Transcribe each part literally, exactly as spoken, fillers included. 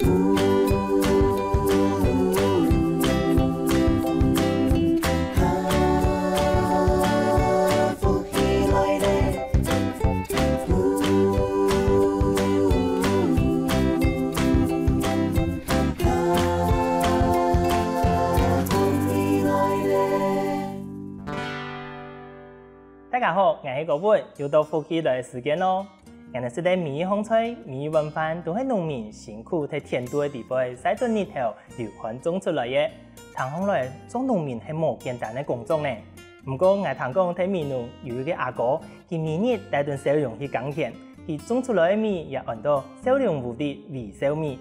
大家好，𠊎係高文，又到福氣來个時間囉。𠊎等食个每一項菜、每一碗飯，都係農民辛苦在田肚个地背，曬著日頭、流汗種出來个。聽起來，做農民係無簡單个工作呢。毋過，𠊎聽講在美濃有一個阿哥，佢每日帶等笑容去耕田，佢種出來个米也安到笑容無敵微笑米。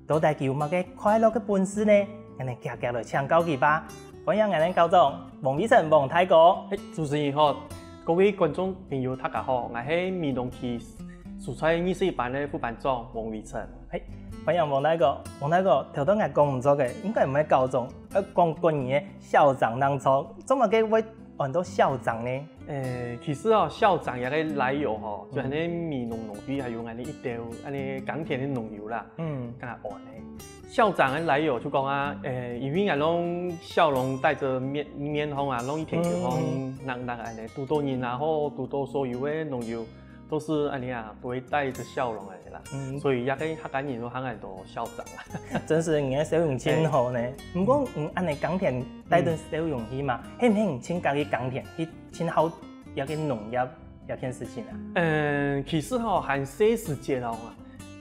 到底佢有麼个快樂个本事呢？𠊎等遽遽來請教佢吧。歡迎𠊎等校長，王維成王大哥。嘿，主持人好，各位觀眾朋友大家好，𠊎係美濃區蔬菜二十一班个副班長王維成。嘿，歡迎王大哥。王大哥，頭先𠊎講毋著个，應該毋係校長，愛講國語个校長正著，做麼个會安到校長呢？ 欸，其實哦，校長這個來由吼，就恁仔美濃農會還有恁仔一兜恁仔耕田个農友啦，嗯，恁仔安个。校長个來由就講啊，欸，因為𠊎攏笑容帶著面面孔啊，攏一天就講，嗯，嗯，嗯。人人恁仔，堵著人啊，吼，堵著所有个農友，都是恁仔啊，都會帶著笑容个啦。嗯。所以這個客家人都喊𠊎做校長啊。真是你个笑容真好呢。欸。毋過，嗯，恁仔耕田帶等笑容去嘛，嗯，係毋係你自家去耕田去 盡好這個農業這件事情啊？嗯，其實吼，還細時節吼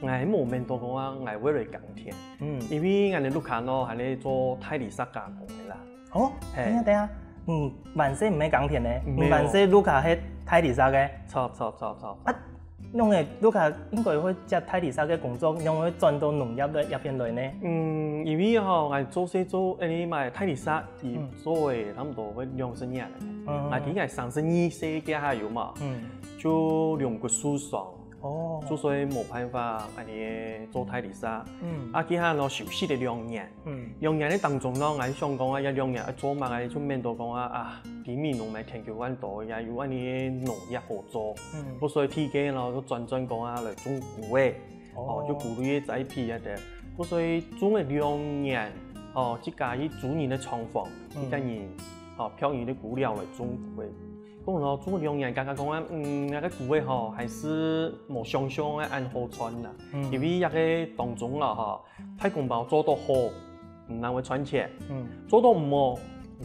，𠊎無愐著講啊，𠊎會來耕田。嗯。因為𠊎个屋下呢，還在做大理石加工个啦。哦，嘿。等一下，等一下，嗯，還細毋係耕田个，毋係哦。還細屋下係大理石个。著，著，著，著。啊，仰會屋下應該會接大理石个工作，仰會轉到農業个這片來呢？嗯，因為吼，𠊎做事做，誒，買大理石， 佢做个差毋多會兩三年了。嗯。啊，佢應該三十二歲該下有嘛，嗯，就龍骨受傷。哦。就所以無辦法恁仔做大理石。嗯。啊，佢還落休息了兩年。嗯。兩年个當中呢，𠊎想講啊，這兩年愛做麼个，就愐著講啊，啊，佢美濃个田坵恁多，也有恁仔農業好做。嗯。故所以第一個呢，就轉轉講啊，來種菇仔。 哦，哦。就菇類个栽培啊等。故所以種了兩年，哦，自家去租人个廠房，嗯，一個人，哦，標人个菇寮來種菇仔。講咯，種兩年，感覺講啊，嗯，該个菇仔吼，還係無想像个恁好賺啦。嗯。因為這個當中啦，吼，大公包做到好， 毋但會賺錢。嗯。做到毋好，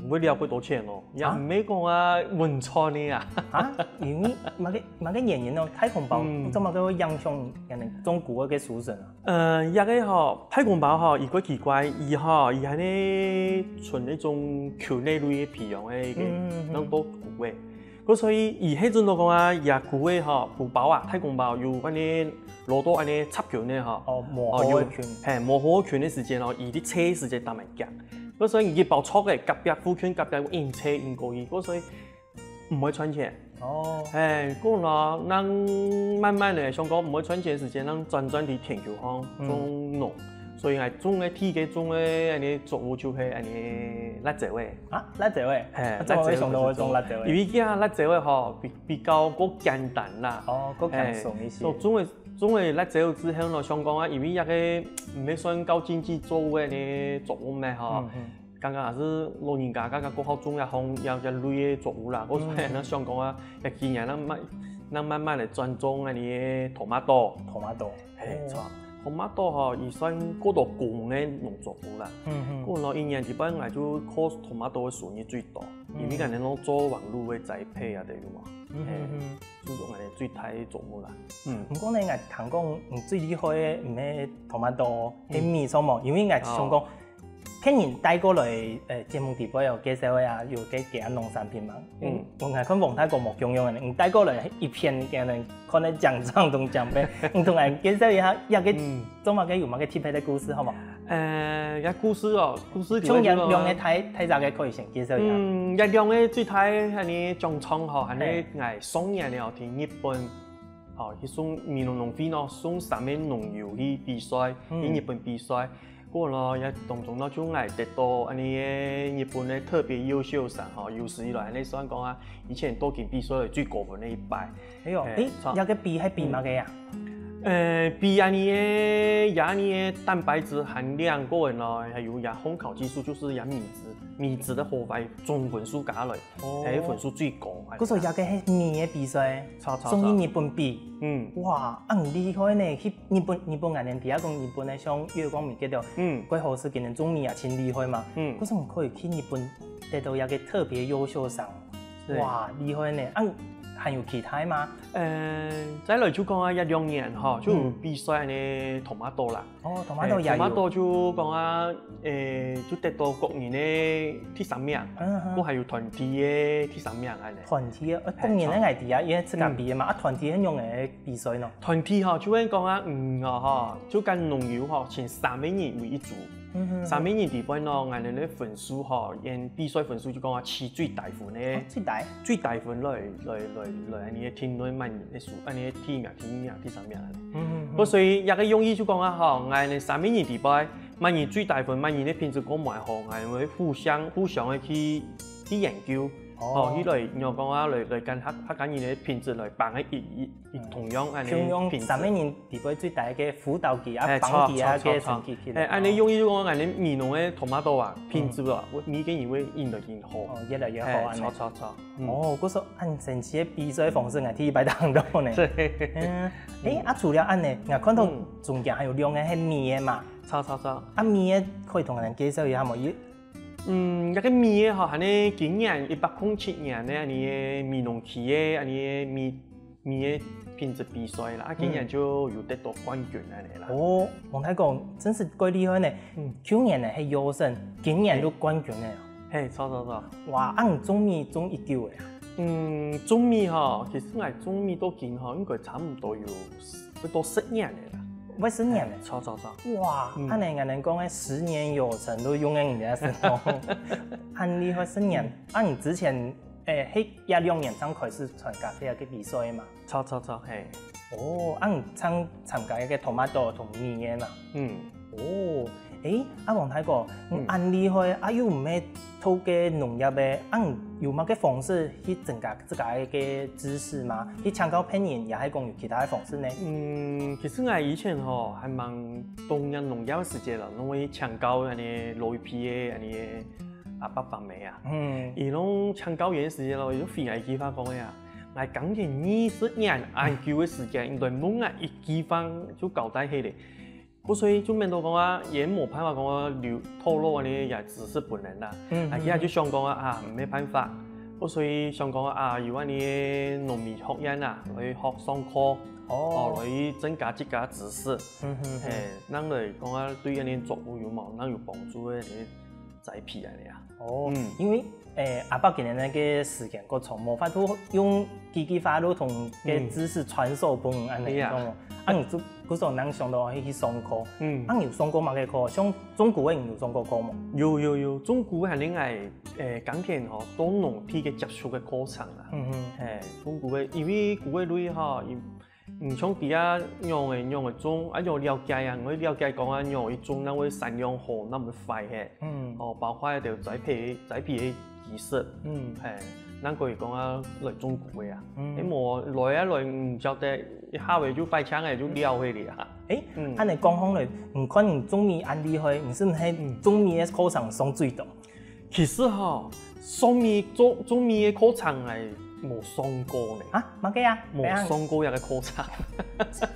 毋會了幾多錢哦，也，啊？毋係講啊，穩賺个啊。啊？因為麼个，麼个原因哦？大公包，嗯，做麼个會影響人種菇个收成啊？呃，這個吼，大公包吼，佢較奇怪，佢吼，佢還係賰一種菌類个培養个一個，嗯，嗯，嗯，嗯。當多菇仔。 故所以，佢係準到講啊，這菇仔吼，菇包啊，大公包有恁仔，摎到恁仔插菌个吼。哦，無好个菌。哦，有，嘿，無好个菌个時節吼，佢在切个時節當然遽。故所以，佢包著个，隔壁附近隔壁硬切硬過去，故所以毋會賺錢。哦。嘿，故所以，人慢慢个想講毋會賺錢个時節，人轉轉去田坵項，嗯，種農。 所以𠊎種个第一個種个恁仔作物就係恁仔辣椒仔。啊，辣椒仔？嘿，啊，做麼个想到會種辣椒仔？辣椒仔。因為這辣椒仔吼，比，比較較簡單啦。哦，較輕鬆一些。嘿，所以種个，種个辣椒之後呢，想講啊，因為這個毋係算較經濟作物个恁仔作物咩吼。嗯，嗯。剛剛也係老人家，剛剛較好種這項，這，這類个作物啦。故所以呢，嗯，想講啊，這幾年呢，慢，慢慢个轉種恁仔tomato。Tomato。 嘿，哦。著。Tomato吼，佢算較多功能个農作物啦。嗯，嗯。過了一年一半，𠊎就靠tomato个收入最多，嗯，因為𠊎等攏做網路个栽培啊，對無？嗯，嘿，嗯，嗯。就係𠊎等最大个作物啦。嗯。毋過呢，𠊎聽講，嗯，最厲害个毋係tomato，係米，嗯，著無？因為𠊎想講，哦。 別人帶過來，呃，節目裡背有介紹个啊，有个其他農產品嘛。嗯。嗯，𠊎看王大哥無共樣个呢，你帶過來一片个呢，可能講長同講白，你同𠊎介紹一下，這個，嗯，做麼个有麼个特別个故事，好無？呃，這故事哦，故事裡背就講啊，像這兩個大，大隻个可以先介紹一下。嗯，這兩個最大个，恁仔獎狀吼，恁仔，嘿，𠊎上年了，去日本，哦，去送美濃農會呢，送三個農友去比賽，嗯，去日本比賽。 過了，也當中呢，就𠊎得到恁仔日本个特別優秀賞吼，有史以來恁仔算講啊，以前東京比賽最高分个一擺。哎喲，嘿，誒，著。這個比係比麼个啊？嗯。呃，比恁呢个，也恁呢个蛋白質含量過來呢，還有也烘烤技術，就是也米質，米質个好壞總分數加來，哦。還有分數最高。故所這个係米个比賽，著，著，著。總係日本比。嗯。哇，恁厲害呢！去日本，日本𠊎等知啊講日本个像月光米个了，嗯。蓋好食，今年種米也真厲害嘛。嗯。故所毋可以去日本得到這个特別優秀賞。對。哇，厲害呢！啊，還有其他嗎？呃，再來就講啊，一兩年吼，就有比賽恁呢tomato啦。嗯。哦，tomato也有。欸，tomato就講啊，欸，就得到國人个第三名，嗯，嗯。過還有團體个第三名恁呢。團體个，呃，國人个𠊎知啊，因為自家比个嘛，嗯。啊，團體係仰般个比賽呢？團體吼，就係講啊，嗯，哦，吼，就跟農友吼，請三個人為一組。嗯，嗯，嗯。三個人裡背呢，𠊎等个分數吼，因比賽分數就講啊，取最低分个。哦，最低？最低分來，來，來，來，恁呢定論麼人个輸，恁呢第一名、第二名、第三名。嗯，嗯，嗯。故所以這个用意就講啊，吼，𠊎等三個人裡背，麼人最低分，麼人个品質過無好，𠊎等會互相，互相个去，去研究，哦。吼，去來，仰般講啊，來，來跟客，客家人个品質來放个一，一，一同樣恁呢品質。共樣三個人裡背最低个輔導佢啊，欸，幫佢啊，著，著，著，著。个成績起來。欸，恁呢用意就講，𠊎等美濃个tomato啊，品質啊，嗯。會每個人會越來越好。哦，越來越好，欸，恁呢。著，著，著。嗯。哦，故所恁神奇个比賽方式，𠊎第一擺聽到呢。對。嗯，欸，嗯。啊，除了恁呢，𠊎看到嗯。中間還有兩個係米个嘛。著，著，著。啊，米个可以同𠊎等介紹一下無？有嗯，這个米个吼，恁呢今年一百空七年个恁呢个美濃區个恁呢个米，米个品質比賽啦，啊，今年就有得到冠軍恁呢啦。嗯。哦，王大哥，真係蓋厲害呢。嗯。舊年呢，係優勝，今年就冠軍呢。嘿，著，著，著。哇，啊，你種米種已久了啊？嗯，種米吼，其實𠊎種米到今吼，應該差毋多有 會到十年了啦。會十年了？欸，著，著，著。哇，嗯。恁呢𠊎等講个十年有成都用在你个身上，恁厲害十年。嗯。啊，你之前，欸，係一兩年正開始參加這个比賽嘛？著，著，著，嘿。哦，啊，你參，參加一个tomato同米个嘛？嗯。哦，欸，啊，王大哥，你嗯。恁厲害，啊，又毋係 讀个農業个，恁有麼个方式去增加自家个知識嗎？去請教別人，也係講有其他个方式呢？嗯，其實𠊎以前吼，還吂當入農業个時節咯，攏會請教恁呢老一輩个恁呢个阿伯伯姆啊。嗯。佢攏請教个時節咯，佢就非常一句話講个啊，𠊎耕田二十年恁久个時間，你來問𠊎一句話就交代忒了。 故所以就變到講啊，也無辦法講啊，留，透露恁呢个知識分人啦。嗯，啊，佢也就想講啊，嗯。啊，無辦法。故所以想講啊，有恁呢農民學院啊，來學上課，哦。哦，來增加自家知識。嗯，嗯，嗯。嘿，恁樣來講啊，對恁呢作物有無，恁樣有幫助个，恁呢栽培恁呢啊。哦，嗯。因為，欸，阿伯今年該个時間較長，無法度用幾句話就同个知識傳授分人恁呢，嗯。係啊。懂無？ 啊，你就，故所正想到去，去上課。嗯。啊，你有上過麼个課？像種菇个，你有上過課無？有，有，有，種菇个還係𠊎，欸，耕田吼，到農地个接觸个過程啦。嗯，嗯。嘿，種菇个，因為菇个類吼，佢，毋像其他仰仔，仰仔種，啊，愛了解啊，愛了解講啊，仰仔種，正會產量好，正毋會壞忒。嗯。哦，包括該兜栽培，栽培个 技術。嗯。嘿，正可以講啊，來種菇个啊。嗯。欸，無，來啊來，毋曉得，一下仔就擺槍仔就了忒了啊。欸，嗯。恁呢講起來，你看你種米恁厲害，你係毋係，嗯。種米个課程上最多？其實吼，上米，種，種米个課程𠊎無上過呢。啊，麼个啊？無上過這个課程。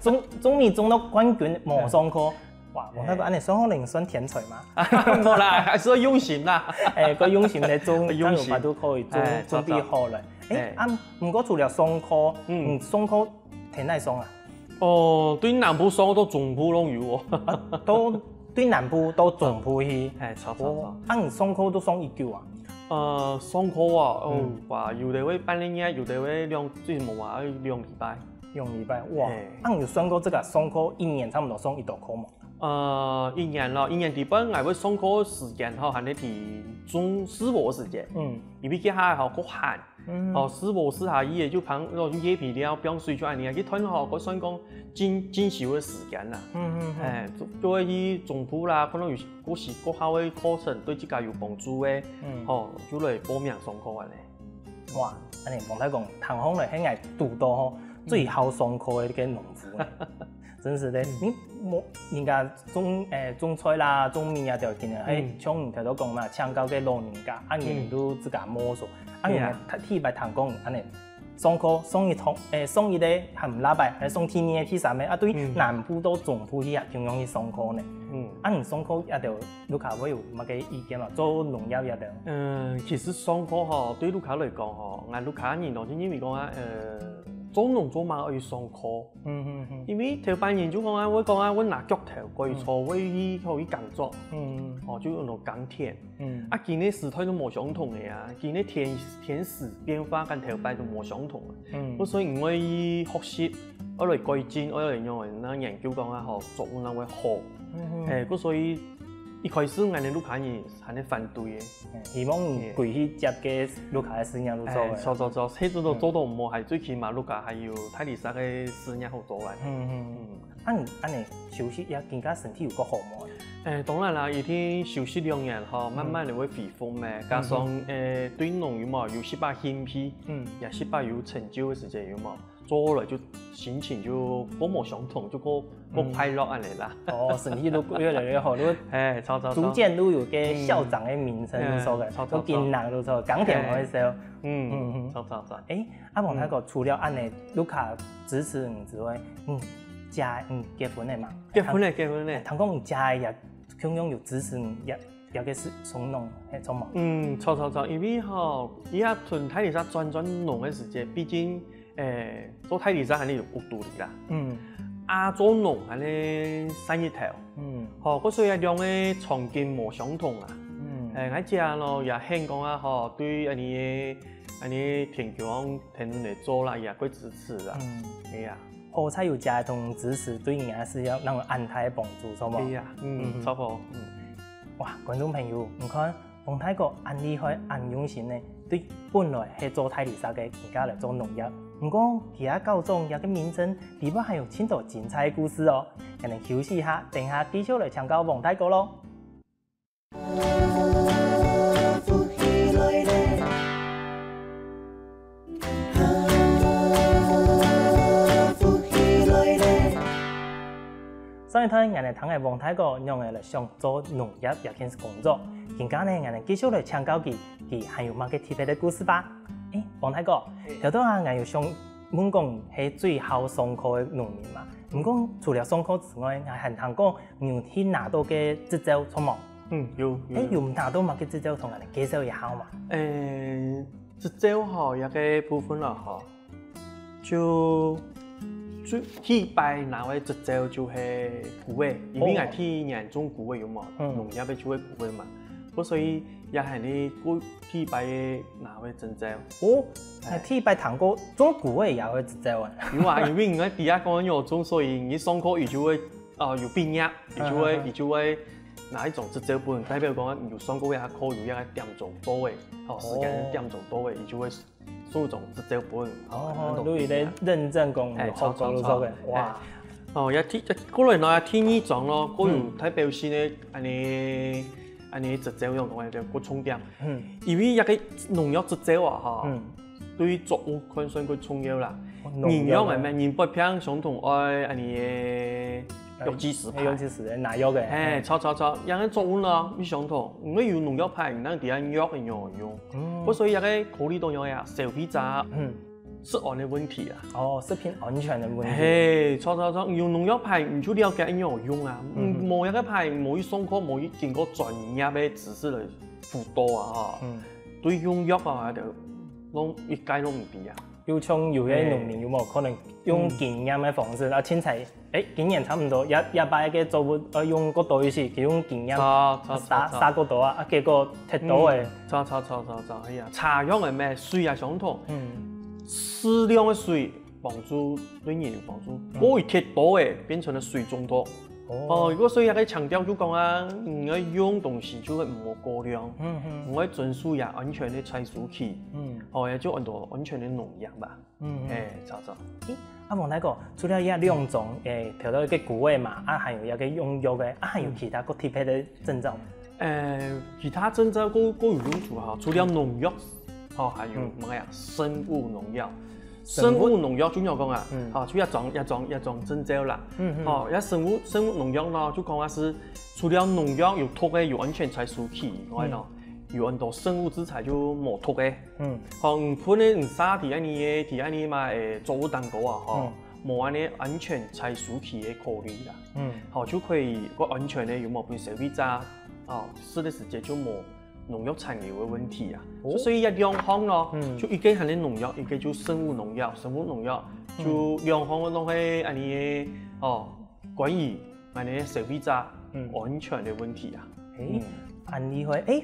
種，種米種到冠軍，無上課。 哇，王大哥，欸。恁呢算可能算天才嗎？無啦，還係愛用心啦。欸，愛用心來種，用心。正有法度可以種，欸，準備好了。著，著。欸，啊，毋過除了上課，嗯。嗯，上課在哪上啊？哦，對南部上到中部攏有哦。啊，到，對南部到中部去。欸，著，著，著。哦，啊，你上課都上幾久啊？呃，上課啊，哦，嗯。哇，有个會半個月，有个會兩，最無啊，兩禮拜。兩禮拜，哇，嘿。啊，你有算過這个上課一年差不多上幾多課無？ 呃，一年咯，一年裡背𠊎會上課个時間吼，還係在種四寶个時節。嗯。因為該下吼，較閒。嗯。哦，四寶四下，佢也就放，哦，就葉肥料，放水就恁呢啊。佢斷吼，該算講進，進修个時間啦。嗯，嗯，嗯。欸，就，就會去中部啦，可能有各式各樣个課程對自家有幫助个，嗯。吼，就來報名上課恁呢。哇，恁呢，莫講，聽起來係𠊎堵到吼，嗯。最好上課个該農夫呢。真實个，你無人家種誒種菜啦、種米啊，就今日係像你頭先講嘛，請教个老人家，啊人都自家摸索，啊人家第一擺聽講恁樣，上課上一堂，誒上一个還毋罅擺，還上第二个、第三个，啊對南部到中部去啊，共樣去上課呢。嗯，啊你上課啊，就屋下會有麼个意見嘛？做農業啊，就。嗯，其實上課吼，對屋下來講吼，𠊎屋下人咯，就認為講啊，呃，做農做麼愛上課。 嗯嗯嗯。因為頭擺人就講啊，會講啊，會拿钁頭過去做，會去可以耕作，嗯，哦，就用到耕田。嗯，啊，今日時代都無相同个啊，今日天天時變化跟頭擺都無相同个。嗯，故所以因為學習，愛來改進，愛來用，那研究講啊，吼，作物那會好。嗯，嘿，故所以一開始𠊎等屋下人還係反對个。 希望你歸去接个屋下个事業就做个。做做做，這種都做到無，還最起碼屋下還有大理石个事業好做啦。嗯嗯嗯。啊你恁樣休息也更加身體有較好無？誒，當然啦，一定休息兩年吼，慢慢就會恢復咩。加上誒對農有無有一把興趣，嗯，也一把有成就个時節有無？ 做來就心情就過無相同，就過過快樂恁樣啦。哦，身體都越來越好，都哎，超超逐漸都有个校長个名稱，都說个，都經人都說，耕田會笑。嗯嗯，超超超。哎，阿王大哥，除了恁樣，屋下支持你之外，嗯，家，嗯，結婚了嘛？結婚了，結婚了。聽講你家也共樣有支持你，也也个係從農，係從農。嗯，超超超，因為吼，佢也從大理石轉轉農个時節，畢竟 誒，做大理石還係有屋肚裡啦。嗯。啊，做農還係曬日頭。嗯。吼，故所以兩个場景無相同啊。嗯。誒，𠊎姐咯也肯講啊，吼，對恁樣个恁樣个田坵項𢯭來做啦，也會支持啦。嗯。係啊。好彩有姐同支持，對你个事業能有恁大个幫助，著無？係啊，嗯，著無？嗯。哇，觀眾朋友，你看， 王大哥恁厲害、恁用心呢，對本來係做大理石个，而家來做農業。毋過，佢也搞種這个名稱，裡背還有盡多精彩个故事哦。𠊎等休息一下，等下繼續來請教王大哥咯。上一段𠊎等聽个王大哥仰仔來想做農業這件工作，今下呢，𠊎等繼續來請教佢，佢還有麼个特別个故事吧？誒，王大哥，頭先啊，𠊎有想問講係最好上課个農民嘛，毋過除了上課之外，𠊎還聽講你有去拿到个執照，著無？嗯，有有。誒，有拿到麼个執照，同𠊎等介紹一下嘛？誒，執照吼，這个部分咯吼， 就最第一擺拿个執照就係鈷仔，因為𠊎第一年種鈷仔有無？農業个就係鈷仔嘛，故所以也係你過第一擺个拿个證照。哦，第一擺聽過種鈷仔也會執照啊？有啊，因為你知啊，講有種，所以你上課佢就會，呃，有畢業，佢就會，佢就會拿一張執照分你，代表講你有上過這下課，有這个點鐘到位，吼，時間點鐘到位，佢就會 收張執照分，哦，就一个認證講，哎，好高，著著著，哇，哦，也第過來呢，第二張咯，過有代表性个恁樣恁樣執照樣講个，過重點。嗯，因為這个農業執照啊，哈，嗯，對於作物看算過重要啦。人樣个咩，人不平相同愛恁樣个 藥劑師牌。藥劑師个，拿藥个。嘿，著著著，這个作物呢，你相同，因為有農藥牌，你正知啊藥係仰般用。嗯，所以這个考慮到樣啊，消費者，嗯，食安个問題啊。哦，食品安全个問題。嘿，著著著，有農藥牌，你就了解仰般用啊。嗯，無這个牌，無去上課，無去經過專業个知識來輔導啊，哈。嗯，對用藥啊，就攏一概攏毋知啊。又像有个農民有無可能用經驗个方式，啊，凊彩 誒，今年差毋多，這這擺个作物愛用過多一息，佢用經驗，差差差差過多啊，啊結果忒多个。差差差差差，哎呀，差樣个咩，水也相同，嗯，適量个水幫助對人有幫助，過於忒多个變成了水中毒。哦，如果所以該个強調就講啊，你愛用東西就係毋好過量，嗯嗯，你愛遵守也安全个採收期，嗯，哦，也就安到安全个農業吧。 嗯，誒，著著。誒，啊，王大哥，除了這兩種，誒，頭頭个鈷仔嘛，啊，還有這个用藥个，啊，還有其他較特別个證照？誒，其他證照過過有用處哈，除了農藥，吼，還有麼个啊？生物農藥。生物農藥就仰講啊，嗯。哦，就這種、這種、這種證照啦。嗯，嗯。哦，這生物、生物農藥呢，就講啊係，除了農藥有毒个、有安全採收期以外呢，嗯。有很多生物製材就無毒个。嗯。哦，你噴个、你撒在恁呢个、在恁呢嘛，誒，作物當中啊，吼，嗯。無恁呢安全採收期个考慮啦。嗯。好，就可以較安全个，有無分消費者，哦，食个時節就無農藥殘留个問題啊。哦。所以這兩項咯，嗯。就一個還係農藥，一個就生物農藥，生物農藥，嗯。就兩項攏係恁呢个，哦，關於恁呢消費者嗯。安全个問題啊。誒，嗯。恁厲害。誒，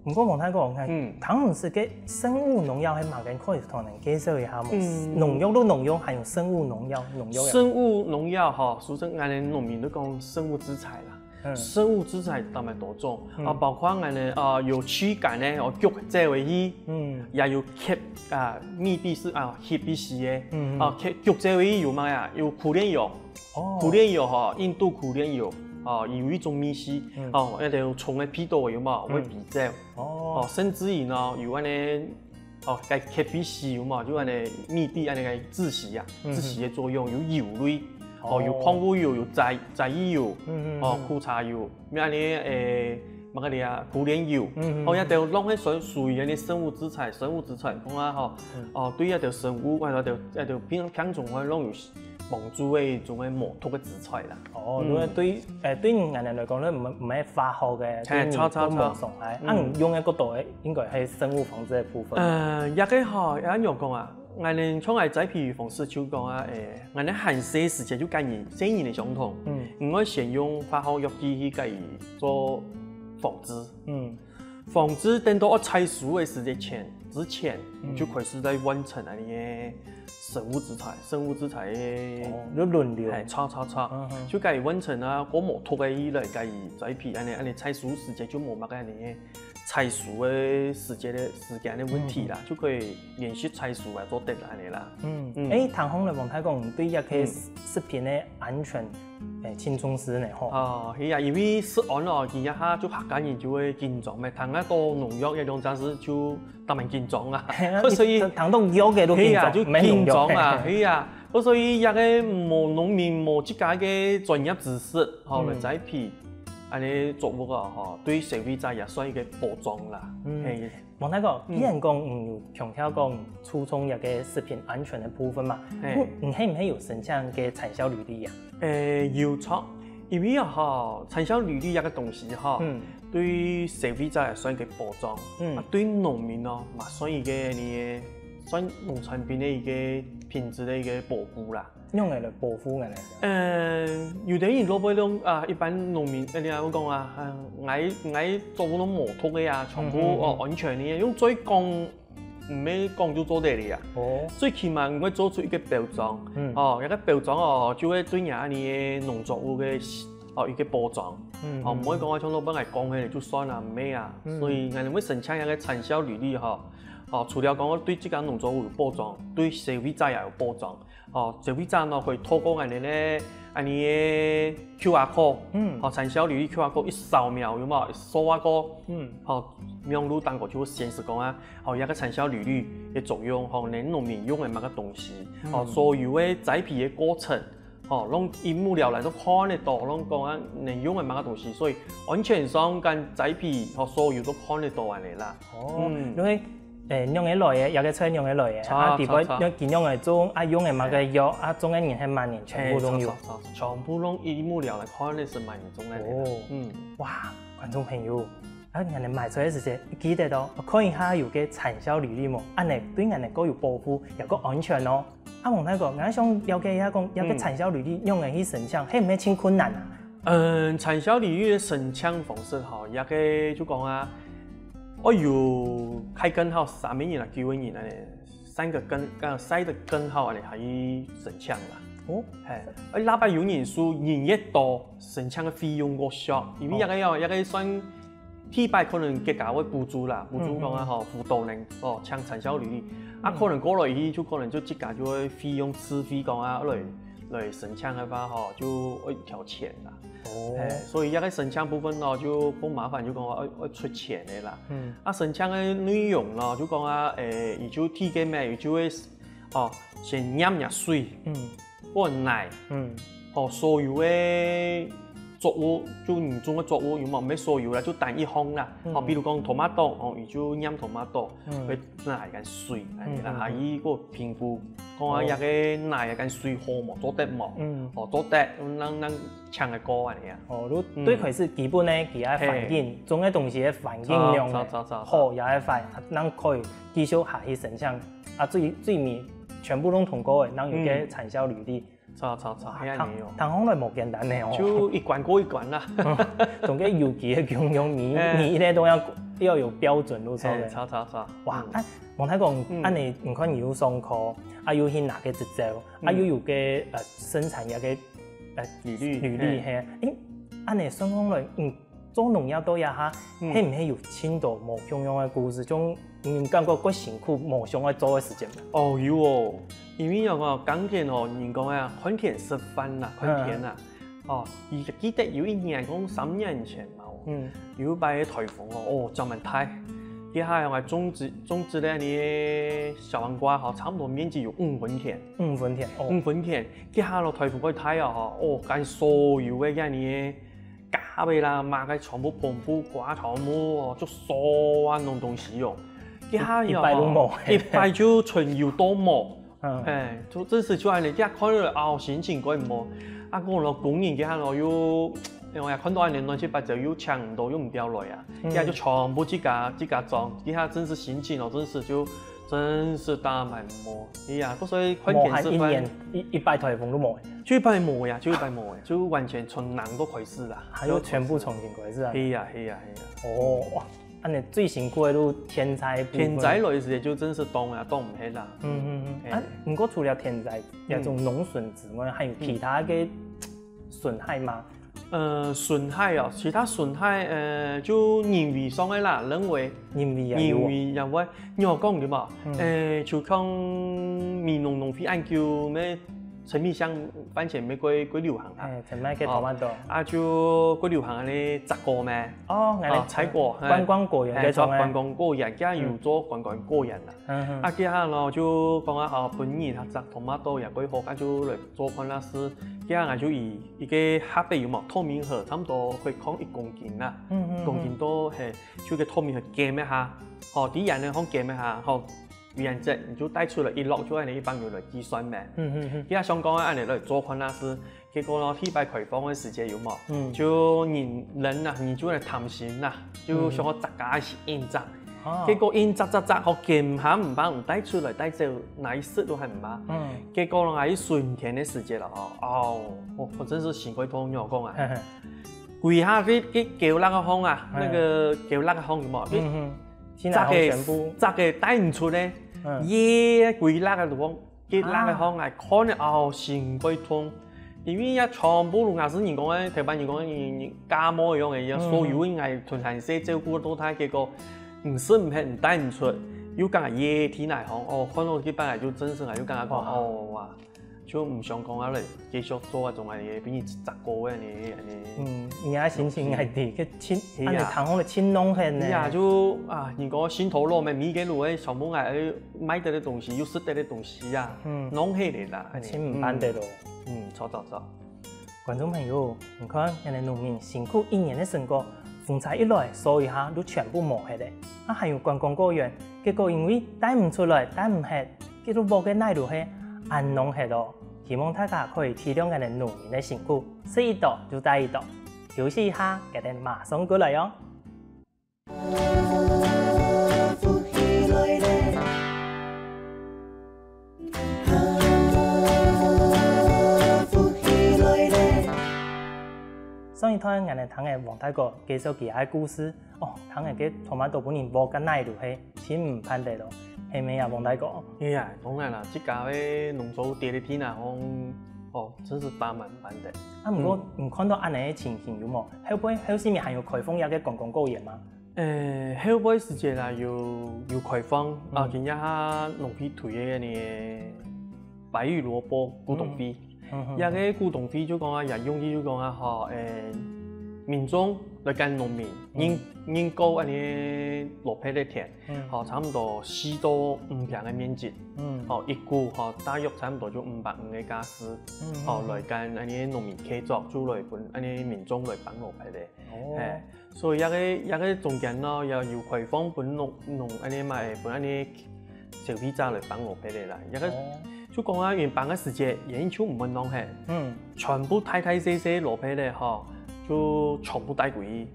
毋過黃大哥，𠊎嗯。聽毋識个生物農藥係麼个，可以同人介紹一下無？嗯。農藥就農藥，還有生物農藥，農藥呀。生物農藥吼，俗稱𠊎等農民都講生物製材啦。嗯。生物製材當然多種，嗯。啊，包括𠊎等，啊，有驅趕个，哦，逐走个去，嗯。也有吸，啊，密閉式，啊，吸鼻屎个，嗯，嗯。啊，吸逐走个去有麼个啊？有苦楝油，哦。苦楝油吼，印度苦楝油，哦，有一種味緒，嗯。哦，該兜蟲个鼻竇有無？嗯。會鼻走。 哦。哦，甚至於呢，有恁呢，哦，該吸鼻屎有無？就恁呢密閉恁呢个窒息啊，嗯哼。窒息个作用，有油類，哦，有哦。礦物油，有載、載油，嗯哼哦，嗯哼。苦茶油，有恁呢，誒，麼个哩啊，苦楝油，嗯哼。哦，這兜攏係屬、屬於恁呢生物製材，生物製材講啊，吼，嗯。哦，對這兜生物，或者這兜、這兜病、病蟲害攏有 幫助个一種个無毒个食材啦。哦，嗯。因為對，誒，對𠊎等來講，你毋、毋係化學个，嘿，對你著著著。都無傷害。嗯。啊，你用个較多个應該係生物防治个部分。呃，這個吼，也恁樣講啊，𠊎等像𠊎栽培方式就講啊，誒，𠊎等還細時節就教人，細人个相同，嗯。你愛先用化學藥劑去教佢做防治。嗯。 防治等到愛採收个時節前、之前，嗯。就開始在換成恁呢个生物製材、生物製材个，哦，就輪流。嘿，著著著，嗯哼。就教佢換成啊，較無毒个來教佢栽培，恁呢恁呢採收時節就無麼个恁呢个採收个時節个時間个問題啦，嗯哼。就可以連續採收啊，做得恁呢啦。嗯，嗯。誒，聽起來黃大哥對這個嗯。食品个安全 誒，盡重視呢吼。哦，係啊，因為食安哦，佢這下就客家人就會緊張咩，聽到農藥這兩隻字就當然緊張啊。係啊，所以聽到藥个都緊張，係啊，就緊張啊，毋係農藥。係啊。所以這個無農民無自家个專業知識，吼，嗯。來栽培，恁呢作物啊，吼，對消費者也算一個保障啦。嗯。嘿。 黃大哥，嗯。既然講，嗯，有強調講注重這個食品安全个部分嘛，嘿。你，你係毋係有申請个產銷履歷啊？誒，有著，因為啊吼，產銷履歷這個東西吼，嗯。對消費者也算一個保障，嗯。啊，對農民哦，嘛算一個你个，算農產品个一個品質个一個保護啦。 仰仔來保護恁呢？呃，有兜人落尾攏，啊，一般農民，呃，你愛講啊，啊，𠊎，𠊎作物攏無毒个啊，全部，嗯，嗯，嗯。哦，安全个，用嘴講，毋係講就做得个啊。哦。最起碼你愛做出一個標章，嗯。哦，一個標章哦，就會對你个農作物个，哦，一個保障。嗯，哦，嗯，毋會講啊，像老闆來講个就算啦，毋係啊。嗯。所以，𠊎等會申請一個產銷履歷吼，哦，除了講對自家農作物有保障，對消費者也有保障。 哦，消費者呢可以透過恁呢个，恁呢个Q R code，嗯。哦，產銷履歷Q R code一掃描，有無？一掃啊過，嗯。哦，網路當中就會顯示講啊，哦，這個產銷履歷个作用，吼，你農民用个麼个東西，哦，嗯。所有个栽培个過程，哦，攏一目了然，都看得到，攏講啊，你用个麼个東西，所以安全上跟栽培，吼，所有都看得到恁呢啦。 哦，嗯。因為，誒，仰仔來个，這個菜仰仔來个，著，啊，底背著，著。仰仔種，啊，用个麼个藥，嘿。啊，種个人係麼人，全部攏有。嘿，著，著，著，全部攏一目了然，看得出麼人種个。哦。嗯。哇，觀眾朋友，啊，𠊎等買菜个時節，記得哦，看一下有个產銷履歷無，恁呢對𠊎等較有保護，也較安全哦。 啊，黃大哥，𠊎想了解一下講，這個產銷履歷仰仔去申請，係毋係盡困難啊？嗯，產銷履歷个申請方式吼，這個就講啊，愛有開根號三個月啊、九個月恁呢，三個根，呃，三個根號恁呢，還去申請啦。哦。嘿，啊，哪怕有人數，人越多，申請个費用較俗，因為這個哦，這個算 第一擺可能國家會補助啦，補助講啊吼，輔導人哦，請產銷履歷。啊，可能過了以後，就可能就自家就會費用自費講啊，來，來申請个話吼，就會一條錢啦。哦。嘿，所以這個申請部分咯，就較麻煩，就講啊，愛，愛出錢个啦。嗯。啊，申請个內容咯，就講啊，誒，佢就提个咩，佢就會哦，先拈若水，嗯，過泥，嗯，哦，所有个作物，就你種个作物有無？毋係所有啦，就單一項啦。嗯，哦，比如講tomato，哦，佢就拈tomato，嗯，會拿一個水，嗯，啦，嗯，嗯，佢過評估，講啊，哦，這個泥啊，跟水好無？做得無？嗯，哦，做得，讓讓請个過恁樣啊。哦，就最開始基本个佢个環境，嘿，種个東西个環境樣个，著，著，著，著，好也係壞，正可以繼續下去生產。啊，最最尾全部攏通過个，正有个產銷履歷。著著著，係恁樣哦。聽聽來無簡單呢哦。就一關過一關啦。嗯，總个有機个共樣，你，哎，你一定都要要有標準，就著个。哎，著著著。哇，嗯，啊，莫太講，嗯，恁樣你看你有上課，啊，又去拿个執照，啊，嗯，又有个呃生產个个呃履歷，履歷，嘿，嘿，誒，恁樣算講來，嗯， 做農業到這下，嗯，係毋係有盡多無共樣个故事？種你感覺過辛苦、無想愛做个時節無？哦，有哦，因為仰講，耕田哦，人講啊，看天食飯啦，看天啦。嗯。哦，佢記得有一年，講三年前嘛，哦，嗯，有一擺个颱風哦，哦，真蠻大。該下个種植種植个呢，小黃瓜吼，差毋多面積有五分田。五分田，哦。五分田，該下咯颱風過大啊吼，哦，該所有个該呢 莢仔啦，麼个全部壅埔瓜全部哦，就所有攏東西哦。該下哦，一擺都無。一擺就賰有到無。嗯。哎，就真實就恁樣，這下看了哦，心情怪無。啊，講咯，工人該下咯，又，哎呀，看到恁樣亂七八糟，又請毋到，又毋調來啊，嗯，這下就全部自家自家種，這下真實心情哦，真實就真實打蠻無。哎呀，所以看電視番，無閒一年，一一擺颱風都無。就一擺無呀，就一擺無呀，就完全從零都開始啦。 還有全部重新開始啊？係啊，係啊，係啊。哦，哇，恁樣最辛苦个就天災部分。天災來時就真實擋啊，擋毋忒啦。嗯嗯嗯。哎。啊，毋過除了天災這種農損之外，還有其他个損害嗎？呃，損害哦，其他損害，呃，就人為上个啦，人為，人為也有哦。人為也會，你有講對無？嗯。呃，就講美濃農會恁久，咩 陳皮、香、番茄乜過過流行啊。哎，陳皮个tomato。哦，啊就過流行恁樣摘果咩？哦，恁樣哦，採果，哎，觀光果園該種个。哎，做觀光果園，佢有做觀光果園啦。嗯哼。啊，該下咯，就講啊，哦，本人啊摘tomato也過好，啊就來做看啊試。該下就以一個客家有無？透明盒，差毋多可以囥一公斤啦。嗯嗯嗯。一公斤到，嘿，就个透明盒撳一下，吼，第一呢，好撳一下，吼， 原則，你就帶出來一落就恁樣一般人來計算咩。嗯嗯嗯。佢也想講恁樣來做看啊試，結果咯，第一擺開放个時節有無？嗯。就人人啊，人就來貪心啦，就想講大家一起硬摘。嗯。哦。結果硬摘摘摘，好，根本毋怕，毋帶出來，帶走，拿去食都還毋怕。嗯。結果咯，還係春天个時節了哦，哦，我我真是心肝痛，你有講啊。歸下去去狗落个風啊，嗯。那個狗落个風有無？嗯嗯。 摘个，摘个帶毋出呢，嗯。耶，歸落个路方，該落个方啊，看了哦，心肝痛。因為也全部攏也係人講个，頭擺人講个，人家家務一樣个，也所有應該同還細照顧到大，結果毋食毋喝，毋帶毋出，又講个耶，天來風，哦，看到這擺來就真實啊，又感覺講，哇。哦哇， 就毋想講啊咧，繼續做啊，總係分人摘果个呢，恁樣。嗯，你啊心情還得，去盡，係啊。恁樣聽好了盡弄很呢。係啊，就啊，人講心頭肉咩，每個路个小妹仔，賣得个東西，又食得个東西啊，嗯。弄起來啦，恁樣。盡毋辦得咯。嗯，著著著。觀眾朋友，你看，恁樣農民辛苦一年个成果，風災一來，掃一下就全部無忒了。啊，還有觀光果園，結果因為帶毋出來，帶毋忒， 結果屋个泥路係恁弄忒哦。希望大家可以體諒𠊎等農民个辛苦，食一到就帶一到。休息一下，𠊎等馬上過來哦。上一段𠊎等聽个黃大哥介紹佢个故事， 哦，聽个tomato分人屋个泥路係盡毋盼得咯，係無啊，黃大哥？係啊，當然啦，自家个農作物跌个地泥項，哦，真是百萬毋盼得。啊，毋過，嗯。你看到恁樣个情形有無？後背，後續面還有開放這個觀光果園嗎？誒，後背時節啦，有，有開放，啊，嗯。今日下農會推个呢， 白玉蘿蔔古董會。嗯哼。這個古董會就講啊，也用意就講啊，吼，誒，民眾來講農民，認認購恁呢蘿蔔个田，吼，差毋多四到五坪个面積，吼，一股吼，大約差毋多就五百五个價數，吼，來講恁呢農民契作，就來分恁呢民眾來放蘿蔔个。哦，係，所以這个這个中間呢，也有開放分農農恁呢嘛，分恁呢消費者來放蘿蔔个啦。這个就講啊，原本个時節，原就毋會弄係，嗯，全部大大細細蘿蔔个吼，就全部帶歸去。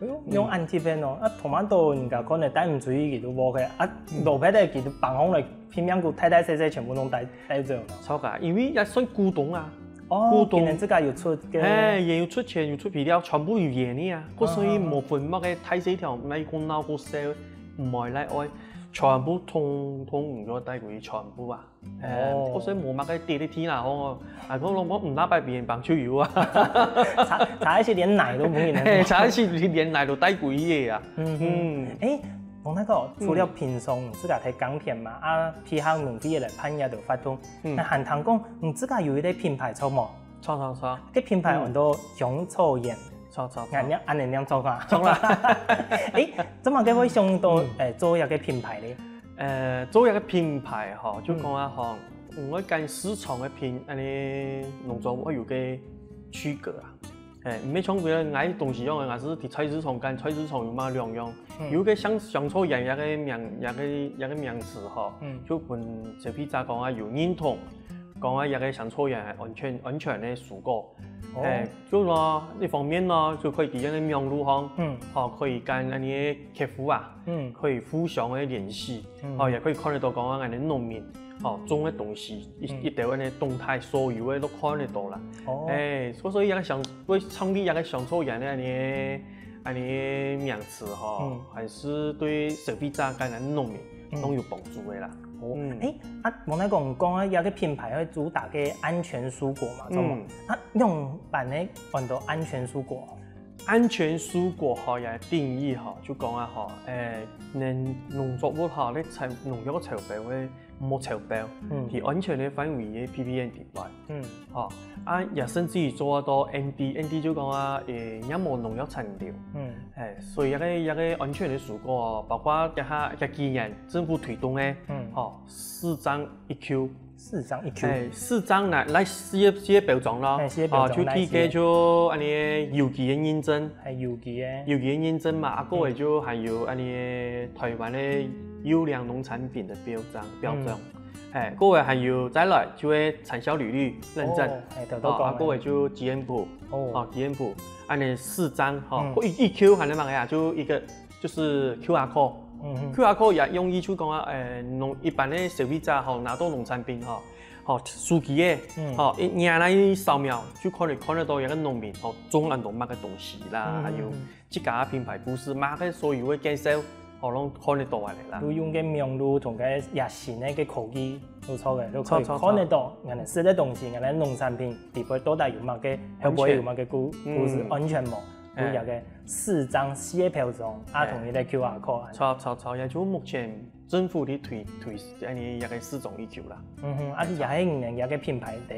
哎喲，用恁特別哦，啊，tomato人家可能帶毋出去，佢都無个，啊，蘿蔔个佢都放空了，拼命个大大細細全部攏帶帶走了。著啊，因為也算股東啊，哦，股東今年自家有出个，哎，也有出錢，有出肥料，全部有錢个啊，故所以無分麼个大細條，哪一个鬧个細，毋會來愛，全部通通毋要帶歸去，全部啊。 誒，哦，故所無麼个跌个地啦吼，啊，可能講毋拿擺別人幫就有啊。差差一息連奶都無人。嘿，差一息連奶都帶歸去个啊。嗯嗯。誒，講那個，除了平常你自家在耕田嘛，啊，其他農會來辦這兜活動，嗯，那還聽講你自家有一個品牌著無？著著著。這品牌安到香草園。著著著。恁樣恁樣念著啊？著啦。誒，怎麼个會想到誒做一個品牌呢？ 呃，做一個品牌吼，就講啊吼，嗯，𠊎跟市場个品，恁呢農作物有個區隔啊。誒，毋係像別个買東西樣个，還係在菜市場跟菜市場有麼兩樣？嗯，有個像香草園一個名，一個一個名詞吼，嗯，就分消費者講啊有認同，講啊一個香草園係安全安全个蔬果。哦，誒，就咯，一方面咯，就可以在該个網路上，嗯，吼，可以跟恁呢个客戶啊， 嗯，可以互相个聯繫，嗯，吼，也可以看得到講啊，𠊎等農民，吼，種个東西，一一兜恁呢動態，所有个都看得到啦。哦，誒，所所以這個想，會創立這個香草園个恁呢恁呢名詞吼，嗯，還係對消費者跟𠊎等農民都有幫助个啦。哦，嗯，誒，啊，無來講講啊，這個品牌會主打个安全蔬果嘛，著無？嗯，啊，仰般呢安到安全蔬果？ 安全蔬果吼，這定義吼，就講啊吼，誒，能農作物吼，你超農藥超標个，無超標，嗯，在安全个範圍个P P N地帶，嗯，吼，啊，也甚至於做到N D，N D就講啊，誒，也無農藥殘留，嗯，誒，所以這個這個安全个蔬果，包括這下這幾年政府推動个，嗯，吼，四張一Q， 四張一Q。誒，四張來來四個四個標章咯。誒，四個標章，哦，就第一個就恁呢有機个認證。誒，有機个。有機个認證嘛，啊，過後就還有恁呢台灣个優良農產品个標章標章。誒，過後還有再來就係產銷履歷認證。哦，誒，頭頭講个。哦，啊，過後就GMP，哦，GMP，恁呢四張吼，嗯，一一Q還能麼个啊？就一個 就係QR code。QR code也用意就講啊，誒，農一般个消費者吼，拿到農產品吼，吼，手機个，吼，一眼來掃描就可以看得到一個農民吼種恁多麼个東西啦，還有自家个品牌故事，麼个所有个介紹，吼，攏看得到啊啦。就用个網路同个也新个个科技，都著个，都可以看得到，𠊎等食个東西，𠊎等農產品裡背到底有麼个，後背有麼个故故事，安全無？ 有一個四張四個標章，啊，同一個QR code。著著著，也就目前政府在推推恁呢一個四張一Q啦。嗯哼，啊，這也係你等一個品牌个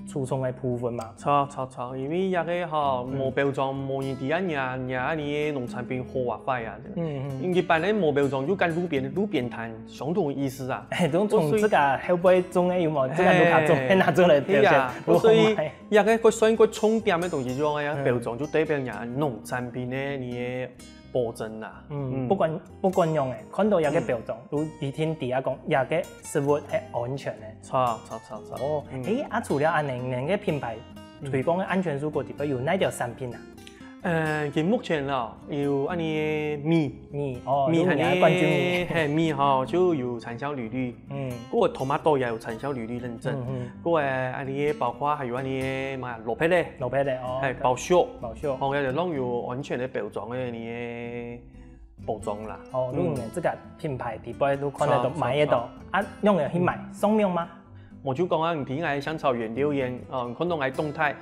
初衷个部分嘛。著著著，因為這個吼，無標章，無人知啊，你啊你啊你个農產品好啊壞啊。嗯嗯。一般个無標章就跟路邊路邊攤相同个意思啊。誒，都從自家後背種个有無？自家路下種，拿出來表現，所以 這個算一個重點个東西，就講啊，標章就代表人家農產品个你个保證啦。嗯，不管不管樣个，看到這個標章，就一定知啊講，這個食物係安全个。著著著著。哦，誒，啊，除了恁呢，你个品牌推廣个安全蔬果裡背有哪條產品啊？ 呃，佢目前咯，有恁呢米，米，哦，米還呢，係米吼，就有產銷履歷。嗯，該個tomato也有產銷履歷認證。嗯嗯，該個恁呢包括還有恁呢嘛，蘿蔔个，蘿蔔个哦，係包粟，包粟，吼，也攏有安全个標章个呢保障啦。哦，如果你這個品牌裡背都看得到，買得到，啊，用个去買，上網嗎？ 無就講啊，你聽𠊎香草園留言，哦，你看到𠊎動態，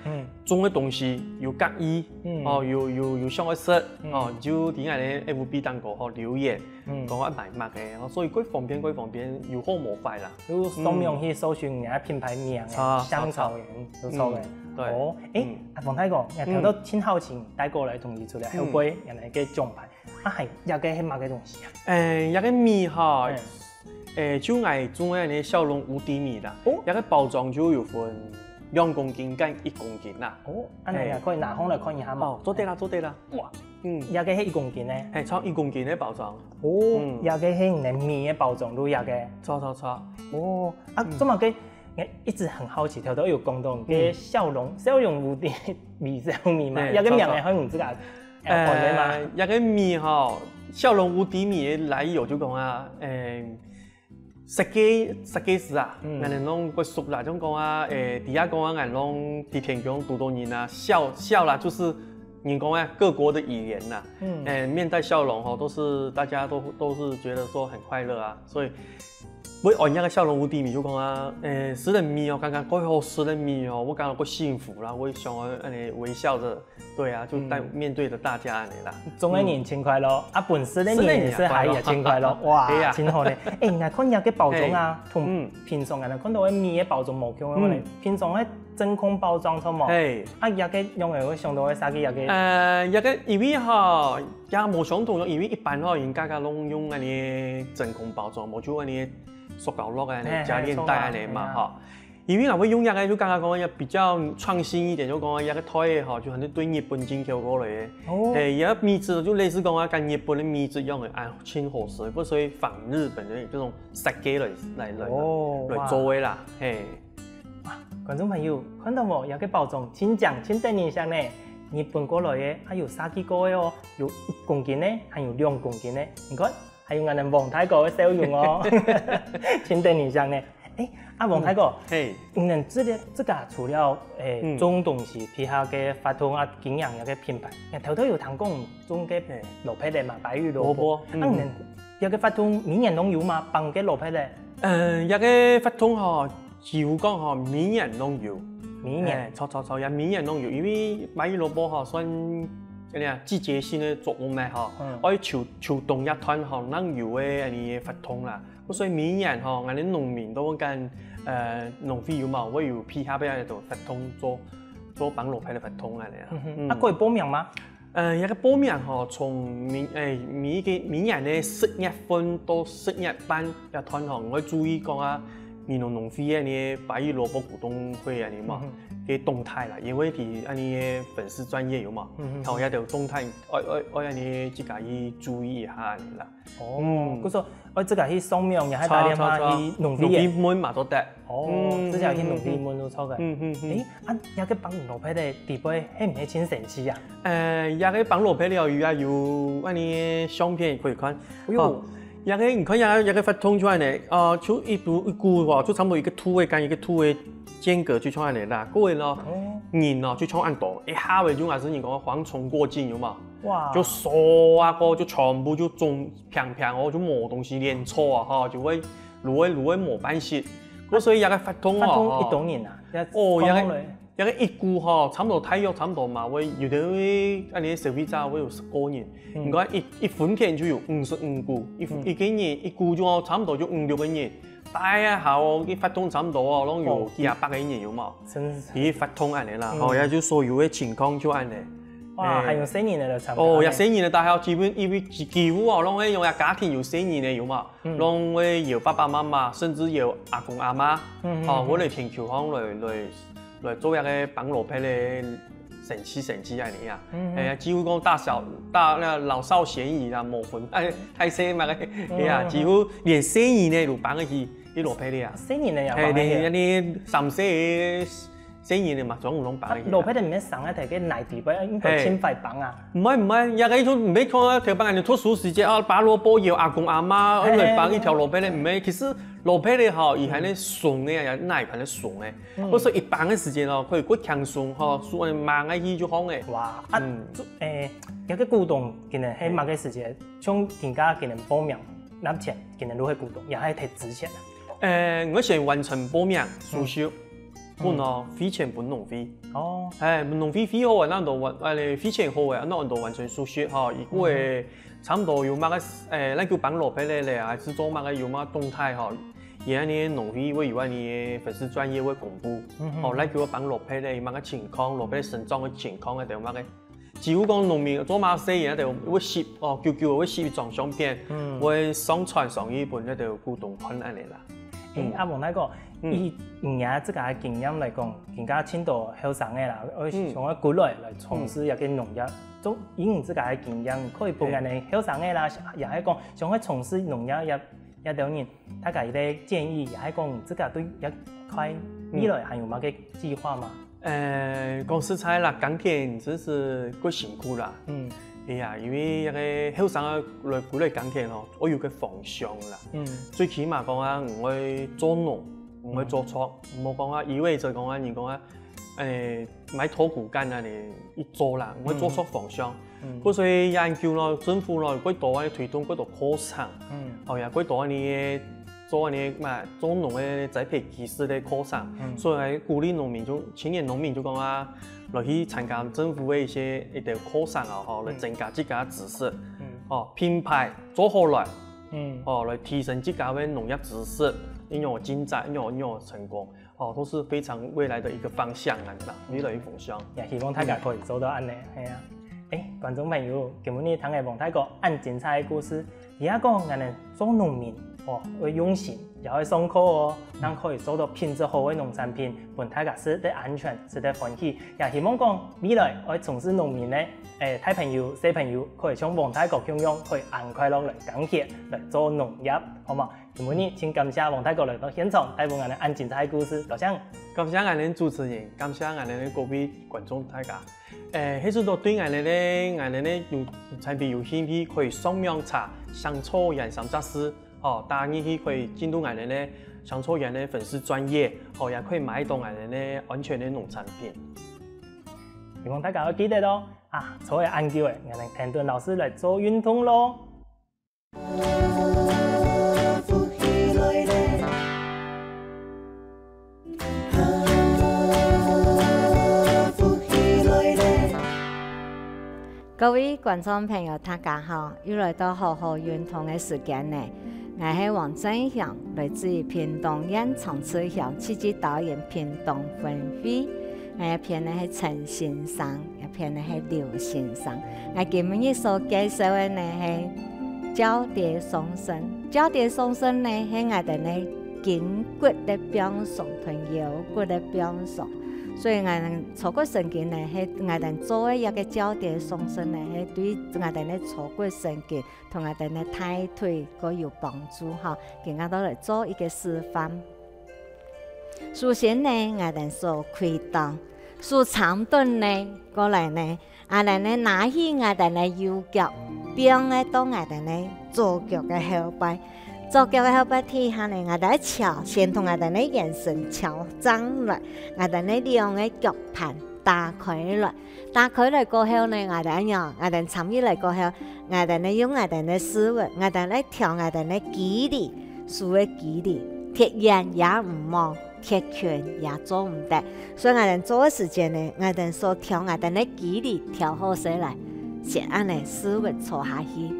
種个東西有合意，哦，有有有想愛食，哦，你就聽𠊎个FB頂高吼留言，講愛買麼个，哦，所以蓋方便蓋方便，有好無壞啦。就上網去搜尋你个品牌名，著，香草園，著，著，著，著。對。哦，誒，嗯。啊，黃大哥，你頭到盡好奇帶過來東西出來，嗯。後背原來个獎牌，啊，還，這个係麼个東西啊？誒，這个米吼，嗯。誒，就𠊎種个呢小農無敵米啦。哦。這个包裝就有分兩公斤跟一公斤啦。哦，啊，那嘿。也可以拿上來看一下嘛。哦，做得啦，做得啦。哇，嗯。這个係一公斤呢？嘿，差不多一公斤个包裝。哦，嗯。這个係你个米个包裝，就這个。著，著，著。哦，啊，嗯。做麼个 𠊎一直很好奇，頭頭有講到个嗯。小農，小農無敵米小米嘛，嘿，這个名仔著，著。還有這个，呃，呃，這个米吼，小農無敵米个來由就講啊，誒，設計，設計師啊，嗯。𠊎等攏較熟啦，就講啊，誒，底下講啊，𠊎攏在田腔堵到人啊，小，小啦，就是人講啊，各國的語言啦，嗯。誒，面帶笑容吼，都是大家都，都是覺得說很快樂啊，所以 會安這个小農無敵米就講啊，誒，食了米哦，剛剛過好食了米哦，我感覺過幸福啦，我想要恁呢微笑著，對啊，就帶，嗯。面對著大家恁呢啦。種个人盡快樂，嗯。啊，本食个人也係還也盡快樂，食个人也快樂。哇，對啊。盡好呢。誒，你來看這个包裝啊，嘿。同，嗯。平常啊，看到个米个包裝無共樣呢，嗯。平常个真空包裝，著無？嘿。啊，這个用个會想到个啥个這个？呃，這个因為吼，也無相同，因為一般吼，人家家攏用恁呢真空包裝，無就恁呢 塑膠袋啊，嘿，嘿，膠鏈袋恁呢嘛，塑膠，嘿啊。吼。因為𠊎會用這个，就剛剛講个比較創新一點，就講這个袋仔吼，就還係對日本進口過來个。哦。嘿，這米質就類似講啊，跟日本个米質一樣个，啊，盡好食，不所以仿日本个這種設計來，來，來，哦，來做个啦，哇。嘿。哇，觀眾朋友，看到無？這个包裝盡靚，盡得人惜呢。日本過來个，還有設計過个哦，有一公斤个，還有兩公斤个。你看， 還有𠊎等黃大哥个笑容哦，盡得人惜呢。誒，啊，黃大哥，嗯，嘿。你等這个，這个除了，誒，嗯。種東西，其他个活動啊，經營這个品牌，你頭頭有聽講種个嘿。蘿蔔个嘛，白玉蘿蔔。蘿蔔，啊，嗯。你等這个活動每年攏有嘛，放个蘿蔔个？呃，這个活動吼， 幾乎講吼，每年攏有。每年？哎，著，著，著，也每年攏有，因為白玉蘿蔔吼，算，怎樣，季節性个作物嘛吼，嗯。愛秋，秋冬這段吼，正有个恁呢个活動啦。所以每年吼，𠊎等農民都會跟，呃，農會有嘛，會有配合个活動做，做放蘿蔔个活動恁呢啊。嗯哼。嗯。啊，可以報名嗎？ 呃，這个報名吼，從明，誒，每一个，每年个十月份到十月半這段吼，你愛注意講啊，美濃農會恁呢个白玉蘿蔔股東會恁呢嘛，嗯哼。个動態啦，因為佢恁呢个粉絲專頁有嘛，嗯哼。然後也有動態，愛，愛，愛恁呢自家去注意一下恁呢啦。哦，嗯。故所，愛自家去上網，也還打電話去農會个。農會問嘛都得。哦，嗯，自家去農會問都著个。嗯，嗯，嗯。誒，啊，這个放蘿蔔个底背，係毋係盡神奇啊？ 呃，這个放蘿蔔了，有啊，有恁呢相片可以看。哎喲。吼，這个你看這，這个活動就恁呢，呃，就一股，一股哦，就差不多一个土个跟一个土个間隔就像恁呢啦。過个咯，哦。人哦，就像恁多，一下仔就還係人講蝗蟲過境有無？哇。就嗖啊，過就全部就種平平哦，就無東西，連草啊，吼，就會，就會，就會無半息。所以這个活動哦，活動幾多人啊？吼。哦，這个 這个一股吼，差不多大約差不多嘛，會有个恁呢消費者會有十個人，嗯。你看一，一分田就有五十五股，一，嗯。一个人一股就差不多就五六个人，大下哦，一活動差不多哦，攏有幾下百个人有無？哦，真是。佢活動恁呢啦，嗯。吼，也就所有个情況就恁呢。哇，哎。還有細人仔來參加哦，呢。也細人仔，大家基本因為幾，幾乎哦，攏會有家庭有細人仔有無？ 嗯。攏會邀爸爸媽媽，甚至邀阿公阿媽，嗯，嗯，哦，嗯。會來田坵項來，來，來做這个放蘿蔔个神奇神奇恁呢啊。嗯，嗯。哎呀，幾乎講大小，大，該老少咸宜啦，無分，哎，大細嘛个，嗯，哎呀，嗯，嗯。幾乎連細人仔都放得去，去蘿蔔个啊。細人仔也放得去啊。嘿，你，你三歲个 細人仔嘛，總有攏放得去啊。啊，蘿蔔仔毋係生在該泥底背，應該盡快放啊。嘿。毋係，毋係，這个就毋係講啊，頭擺恁呢讀書時節啊，拔蘿蔔邀阿公阿媽，嘿，來放一條蘿蔔仔，嘿，嘿。毋係。其實蘿蔔仔吼，佢還係鬆个啊，也泥還係鬆个。嗯。所以佢放个時間哦，可以過輕鬆吼，手恁呢摸下去就好个。哇，啊，嗯。這，誒，這个股東今年係麼个時節？嘿。像人家今年報名，納錢，今年就係股東，也係忒值錢啊。誒，𠊎先完成報名手續。嗯。 分哦，嗯。匯錢分農會。哦。哎，農會匯好个，該就完，哎，匯錢好个，該就完全手續吼。佢過个，嗯。差不多有麼个，哎，該就放蘿蔔仔咧，還係做麼个有麼个動態吼，佢恁呢農會會有恁呢粉絲專頁會公布，哦，來叫𠊎放蘿蔔个麼个情況，蘿蔔生長个情況啊，等麼个。幾乎講農民做麼个事，佢兜會翕，哦，久久會翕一張相片，會上傳上去分佢兜股東看恁呢啦。誒，阿王大哥，以你自家个經驗來講，今下盡多後生个啦，會想要過來來從事這个農業，就以你自家个經驗，可以分恁呢後生个啦，也係講想要從事農業也也兜人，大家一个建議，也係講你自家對這塊未來還有麼个計劃嗎？呃，講實在啦，耕田真是過辛苦啦。嗯，哎呀，因為這个後生啊來歸來耕田哦，愛有个方向啦。嗯，最起碼講啊，毋會做農，毋會做錯，毋好講啊，意味著講啊，你講啊，誒，買豆干恁呢一做啦，毋會做錯方向。嗯，故所以研究咯，政府咯，過多啊推動過多課程，嗯，哦呀，過多啊你做呢嘛，做農个栽培技術个課程，所以鼓勵農民就青年農民就講啊，來去參加政府个一些一个課程啊，吼，來增加自家知識，哦，品牌做好來，嗯，哦，來提升自家个農業知識，應用有進展，應用有成功，哦，都是非常未来的一个方向啊，未来的方向。也希望大家可以做到恁呢，係啊。誒，觀眾朋友，今晡日聽个王大哥恁精彩个故事， 佢也講，𠊎等做農民，哦，愛用心，也愛上課哦，正可以做到品質好个農產品，分大家食得安全，食得歡喜。也希望講未來愛從事農民个，誒，大朋友、細朋友，可以像王大哥共樣，可以恁快樂來耕田，來做農業，好無？今晡日盡感謝王大哥來到現場，帶分𠊎等恁精彩个故事，多謝。感謝𠊎等主持人，感謝𠊎等个各位觀眾大家。 誒，係說到對𠊎等个，𠊎等个有產品有興趣，可以上網查香草園三隻字，吼，打入去可以進入𠊎等个香草園个粉絲專頁，吼，也可以買到𠊎等个安全个農產品。希望大家愛記得哦，啊，坐了恁久了，𠊎等田頓老師來做運動咯。 各位觀眾朋友，大家好！又來到好好運動个時間呢。𠊎係黃正祥，來自於屏東縣長治鄉，氣質導演屏東分會。𠊎个片呢係陳先生， 這片呢係劉先生。𠊎今晡日所介紹个呢係交疊鬆伸。交疊鬆伸呢係𠊎等个筋骨个放鬆同腰骨个放鬆。所以𠊎等坐骨神經呢係𠊎等做个這个交疊鬆伸呢係對𠊎等个坐骨神經同𠊎等个大腿較有幫助哈。今下就來做一个示範。首先呢，𠊎等手開刀， 手撐等呢，過來呢，𠊎等呢拿起𠊎等个右腳，放个到𠊎等个左腳个後背。左腳个後背底下呢，𠊎等个腳先同𠊎等个圓身翹正來，𠊎等个兩个腳盤打開來。打開來過後呢，𠊎等恁樣，𠊎等撐起來過後，𠊎等呢用𠊎等个屎朏，𠊎等來調𠊎等个肌力，手个肌力，忒遠也毋好， 忒近也做毋得。所以𠊎等做个時節呢，𠊎等手調𠊎等个肌力調好勢來，先恁呢屎朏坐下去。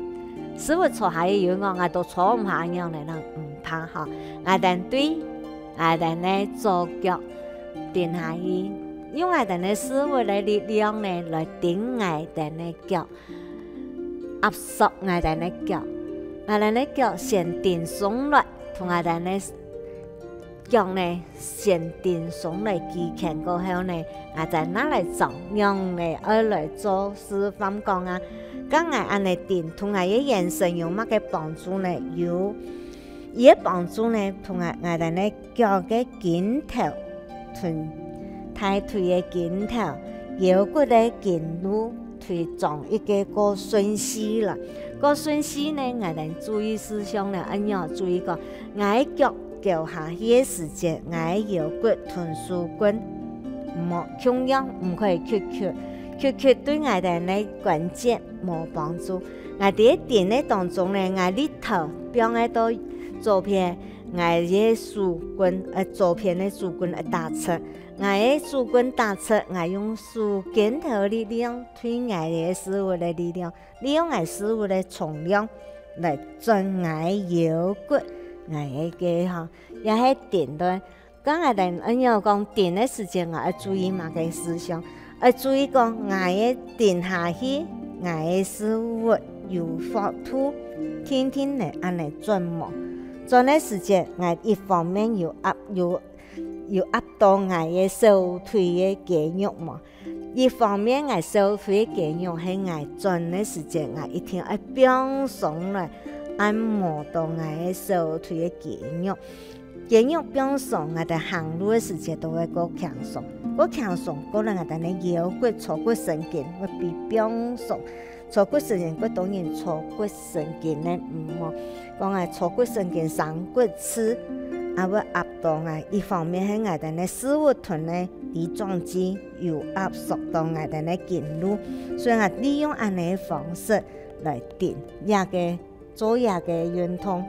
屎朏坐下去有講𠊎都坐毋下樣呢，人毋怕吼。𠊎等對𠊎等个左腳蹲下去，用𠊎等个屎朏个力量呢來頂𠊎等个腳， 壓縮𠊎等个腳。𠊎等个腳先頂鬆來，同𠊎等个腳呢先頂鬆來幾圈過後呢，𠊎再拿來照樣呢愛來做示範講啊。該𠊎恁呢頂，同𠊎个圓身有麼个幫助呢？有，佢个幫助呢，同𠊎𠊎等个 腳个筋頭同大腿个筋頭、腰骨个筋路推掌一个个順序啦。个順序呢，𠊎等注意事項呢，恁樣注意講，𠊎个腳跍下去个時節，𠊎个腰骨同手骨莫共樣，毋可以屈曲，屈曲對𠊎等个關節無幫助。𠊎在个頂个當中呢，𠊎力頭放个到左片， 𠊎个手骨，呃，左片个手骨會打直。𠊎个手骨打直，𠊎用手肩頭个力量，對𠊎个屎朏个力量，利用𠊎屎朏个重量來轉𠊎个腰骨， 𠊎个吼，也係定著。該𠊎兜恁樣講定个時節，𠊎愛注意麼个事項？愛注意講，𠊎个定下去，𠊎个屎朏有法度定定仔恁仔轉無？轉个時節，𠊎一方面有壓，有，有壓到𠊎个小腿个肌肉無？ 一方面，𠊎小腿个肌肉係𠊎轉个時節，𠊎一定愛放鬆來，按摩到𠊎个小腿个肌肉。肌肉放鬆，𠊎兜行路个時節都會較輕鬆，較輕鬆，過來𠊎兜个腰骨、坐骨神經會比放鬆。坐骨神經，過多人坐骨神經呢，毋好講𠊎坐骨神經生骨刺，啊會壓到𠊎。一方面係𠊎兜个屎朏个梨狀肌 有壓縮到𠊎兜个筋路，所以𠊎利用恁仔个方式來定這个，做這个運動，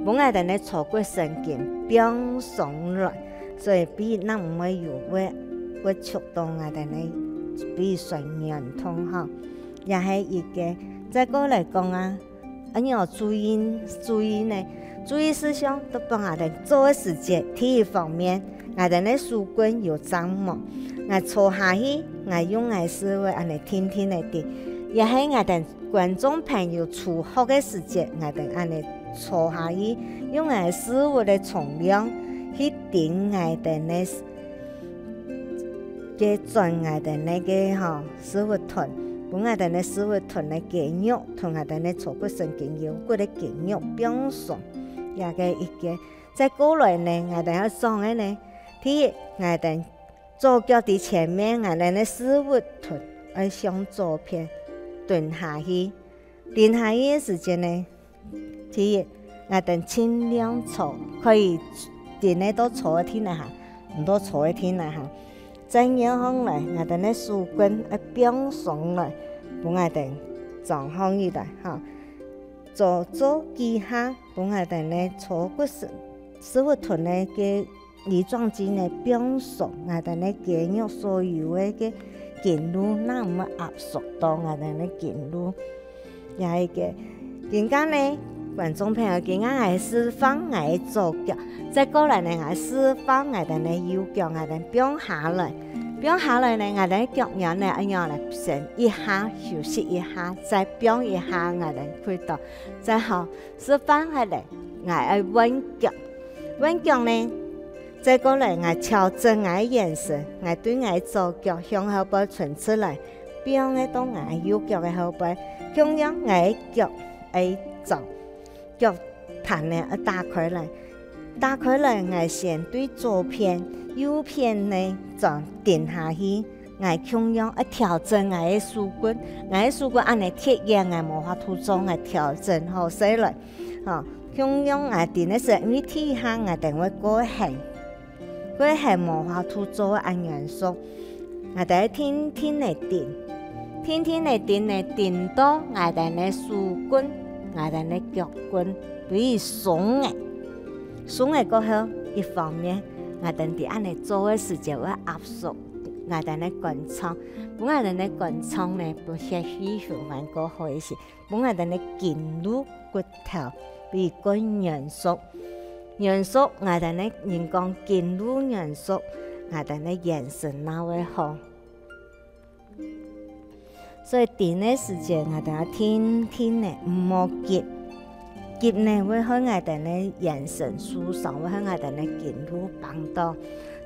分𠊎兜个坐骨神經放鬆來，所以比較毋會有會，會觸到𠊎兜个，比較酸軟痛吼，也係一个。再過來講啊， 恁樣注意，注意呢，注意事項都分𠊎兜做个時節，第一方面，𠊎兜个手骨有脹無？𠊎坐下去，𠊎用𠊎屎朏恁仔定定仔定，也係𠊎兜觀眾朋友初學个時節，𠊎兜恁仔坐下去，用𠊎屎朏个重量去頂𠊎兜个 个轉𠊎兜个吼屎朏，分𠊎兜个屎朏个肌肉同𠊎兜个坐骨神經、腰骨个肌肉放鬆，這个一个。再過來呢，𠊎兜愛做个呢，第一，𠊎兜左腳在前面，𠊎兜个屎朏愛向左片蹲下去，蹲下去个時節呢， 第一，𠊎兜盡量坐，可以定仔到坐个地泥下，毋到坐个地泥下。再仰項來，𠊎兜个手骨愛放鬆來，分𠊎兜張開起來哈。做做幾下，分𠊎兜个坐骨屎，屎朏个个梨狀肌呢放鬆，𠊎兜个肌肉所有个个筋路，哪毋會壓縮到𠊎兜个筋路。 也係个。今下呢，觀眾朋友，今下𠊎示範𠊎个左腳，再過來呢，𠊎示範𠊎兜个右腳，𠊎兜放下來，放下來呢，𠊎兜个腳䟓呢，恁樣來伸一下，休息一下，再放一下，𠊎兜跪倒，再好，示範下來，𠊎愛換腳，換腳呢，再過來，𠊎調整𠊎个圓身，𠊎對𠊎个左腳向後背伸出來， 放仔到𠊎右腳个後背，共樣𠊎个腳愛張，腳盤呢愛打開來，打開來𠊎先對左片，右片呢轉頂下去，𠊎共樣愛調整𠊎个手骨，𠊎个手骨恁仔忒軟，𠊎無法度做，𠊎調整好勢來，吼，共樣𠊎頂个時，因為第一下𠊎兜會過絚。 過絚無法度做恁軟熟。𠊎兜定定仔頂，定定仔頂呢，頂到𠊎兜个手骨，𠊎兜个腳骨，比較鬆仔。鬆仔過後，一方面，𠊎兜在恁仔做个時節會壓縮𠊎兜个肝臟，分𠊎兜个肝臟呢，分血氣循環較好一些。 分𠊎兜个筋路骨頭比較軟熟。軟熟，𠊎兜个人講筋路軟熟，𠊎兜个圓身也會好。所以頂个時節，𠊎兜愛定定仔，毋好急。急呢，會害𠊎兜个圓身受傷，會害𠊎兜个筋路繃著。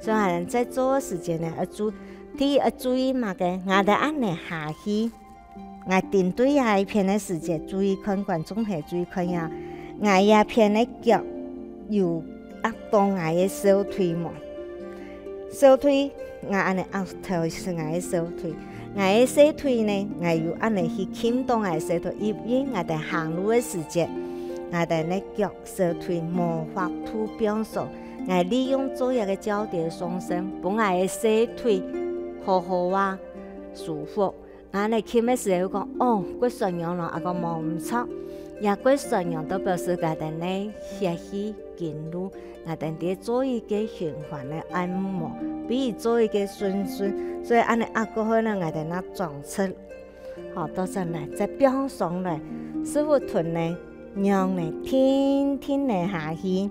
所以𠊎兜在做个時節呢，愛注，第一愛注意麼个？𠊎兜恁仔下去， 𠊎頂對這一片个時節，注意看，觀眾朋友注意看呀，𠊎這片个腳有壓到𠊎个小腿無？小腿，𠊎恁仔壓頭係𠊎个小腿，𠊎个細腿呢，𠊎有恁仔去撳到𠊎个小腿，因為𠊎兜行路个時節，𠊎兜个腳、小腿無法度放鬆，𠊎利用做這个交疊鬆伸，分𠊎个細腿好好啊舒服。 𠊎恁仔撳个時節又講：「哦，骨酸軟囉！」啊講無毋著，這骨酸軟就表示𠊎兜个血氣筋路，𠊎兜在做一个循環个按摩，比做一个順順，所以恁仔壓過後呢，𠊎兜若裝直，好，倒轉來，再放鬆來，屎朏呢，仰呢，定定仔下去。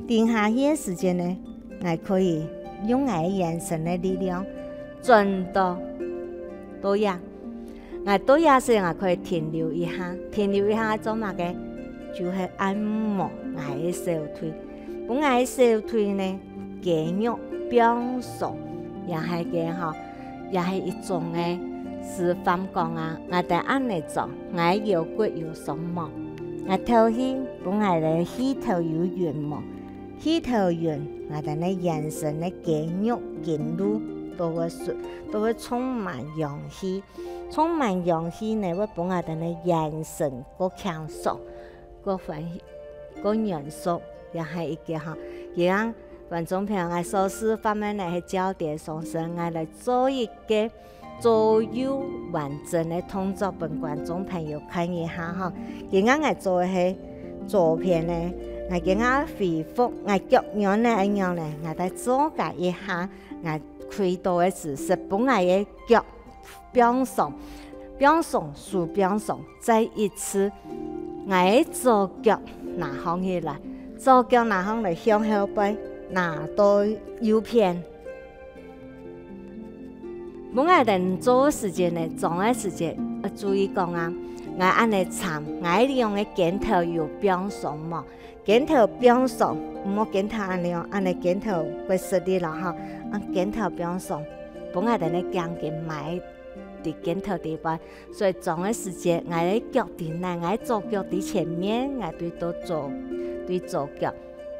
定下去个時節呢，𠊎可以用𠊎个圓身个力量轉到到這。𠊎到這時，𠊎可以停留一下，停留一下做麼个？就係按摩𠊎个小腿，分𠊎个小腿呢肌肉放鬆，也係个吼，也係一種个示範講啊，𠊎等恁仔做，𠊎腰骨有鬆無？𠊎透氣，分𠊎个氣頭有勻無？氣頭勻，𠊎等个圓身个肌肉筋路都會舒，都會充滿陽氣。充滿陽氣呢，會分𠊎等个圓身過輕鬆，過歡喜，過軟熟，也係一個吼。這樣，觀眾朋友，𠊎所示範个呢係交疊鬆伸，𠊎來做一個 左右完整个動作分觀眾朋友看一下吼。今日𠊎做个係左片呢，𠊎今日恢復𠊎腳軟个恁樣呢，𠊎再做加一下𠊎跪倒个姿勢，分𠊎个腳放鬆，放鬆，手放鬆，再一次，𠊎个左腳拿䟘起來，左腳拿䟘來向後背，拿到右片。 分𠊎等做个時節呢，張个時節愛注意講啊，𠊎恁仔站，𠊎兩个肩頭有放鬆無？肩頭放鬆，毋好肩頭恁樣，恁仔肩頭會失力了哈。啊，肩頭放鬆，分𠊎等个頸根埋在肩頭底背。所以張个時節，𠊎个腳在哪？𠊎左腳在前面，𠊎對到左，對左腳，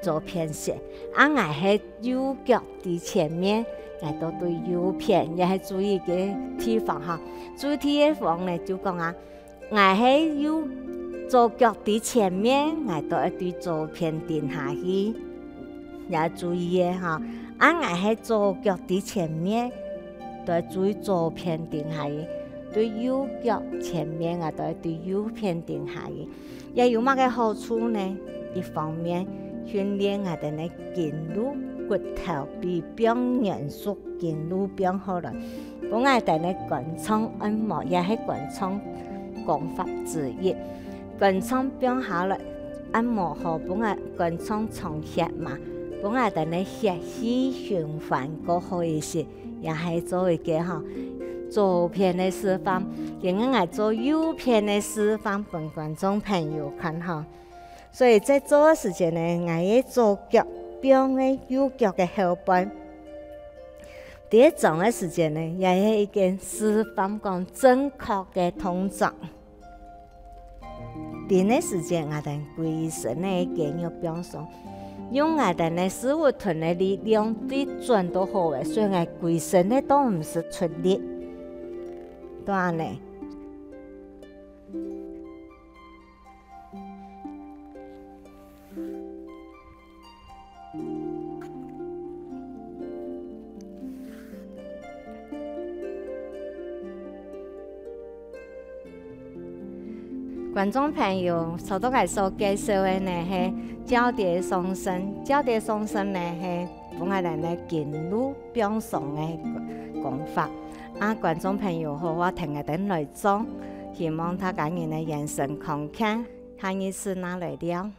左片先。啊，𠊎係 右腳在前面，𠊎到對右片，也係注意个地方哈。注意个地方呢，就講啊，𠊎係右，左腳在前面，𠊎都愛對左片定下去，也注意个哈。啊，𠊎係左腳在前面，都愛注意左片定下去；對右腳前面，𠊎都愛對右片定下去。 這有麼个好處呢？一方面，訓練𠊎等个筋路、骨頭比放軟熟，筋路放好來，分𠊎等个肝臟按摩，也係肝臟功法之一。肝臟放下來，按摩好，分𠊎肝臟充血嘛，分𠊎等个血氣循環過好一些。 也係做一個吼，左片个示範，今日𠊎做右片个示範分觀眾朋友看吼。所以在做个時節呢，𠊎个左腳放个右腳个後背。在張个時節呢，也係一個示範講正確个動作。 停个時節，𠊎等歸身个肌肉放鬆，用𠊎等个屎朏个力量對轉到好个，所以𠊎歸身个都毋使出力。就恁仔。 觀眾朋友，頭到𠊎所介紹个呢係交疊鬆伸，交疊鬆伸呢係分𠊎等个筋路放鬆个功法。啊，觀眾朋友好好聽𠊎等來做，希望大家人个圓身康健，下一次再來尞。